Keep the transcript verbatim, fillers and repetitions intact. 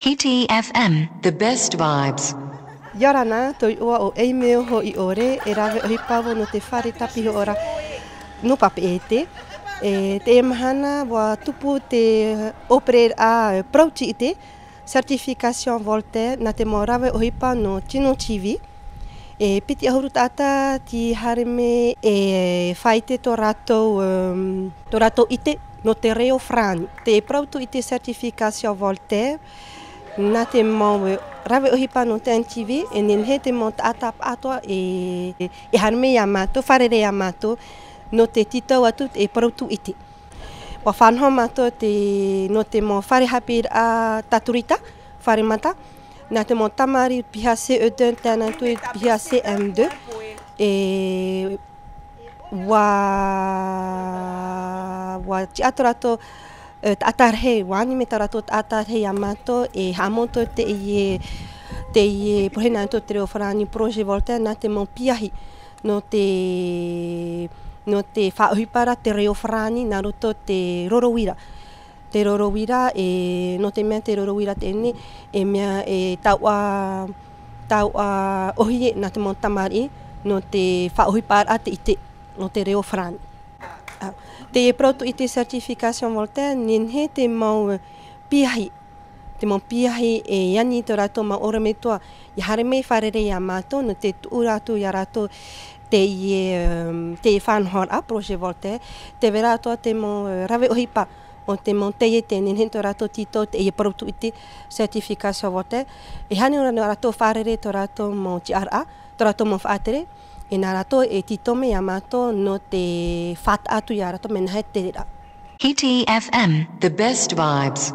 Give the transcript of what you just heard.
Hiti F M, the best vibes. ʻIa ora na, tōʻu iʻoa ʻo Eimeo Hoʻiʻore, e rave ʻohipa vau nō te fare tāpihoʻoraʻa nō Papeʻete. E teie mahana, ʻua tupu te ʻōpereraʻa, e, parau-tiʻite, certification Voltaire, nā te mau rave ʻohipa nō Tino T V. E piti ʻahuru taʻata tei haere mai e faʻaʻite tō rātou, em, tō rātou ʻite nō te reo farāni. Te parau-tiʻite certification Voltaire, nā te mau, e, rave ʻohipa nō T N T V, e nehenehe te mau taʻata pāʻatoʻa e, e haere mai iā mātou, fārerei iā mātou, nō te tītau atu te parau-tiʻite. ʻUa faʻanaho mātou te, nō te mau fare haʻapiʻiraʻa tātorita, fare mata, nā te mau tamariʻi piha C E deux, tae noa atu i piha C M deux, e ʻua, ʻua tiʻa tō rātou, e, taʻata rahi, ʻua ani mai tō rātou taʻata rahi iā mātou, e haʻamau atu teie, teie, porohena atu te reo farāni, Projet Voltaire, nā te mau piahi, nō te, nō te faʻaʻohiparaʻa te reo farāni, nā roto te roro uira. Te roro uira, e, nō te mea te roro uira teie nei, e mea, e taoʻa, taoʻa ʻōhie nā te mau tamariʻi, nō te faʻaʻohiparaʻa te ʻite, nō te reo farāni. ʻĀ, te parau-tiʻite certification Voltaire, nehenehe te mau, e, piahi, te mau piahi e ani tō rātou mau ʻorometua, ʻia haere mai fārerei iā mātou, nō te tuʻu atu iā rātou teie, em, teie faʻanahoraʻa, Projet Voltaire, tē vai ra atoʻa te mau, e, rave ʻohipa, ʻo te mau taiete, nehenehe tō rātou tītau teie parau-tiʻite certification Voltaire, e hānere noa rātou fārerei tō rātou mau tiʻaraʻa, tō rātou mau faʻatere, e nā rātou e tītau mai iā mātou nō te faʻataʻa atu iā rātou mea nāhea te tereraʻa. Hiti F M, the best vibes.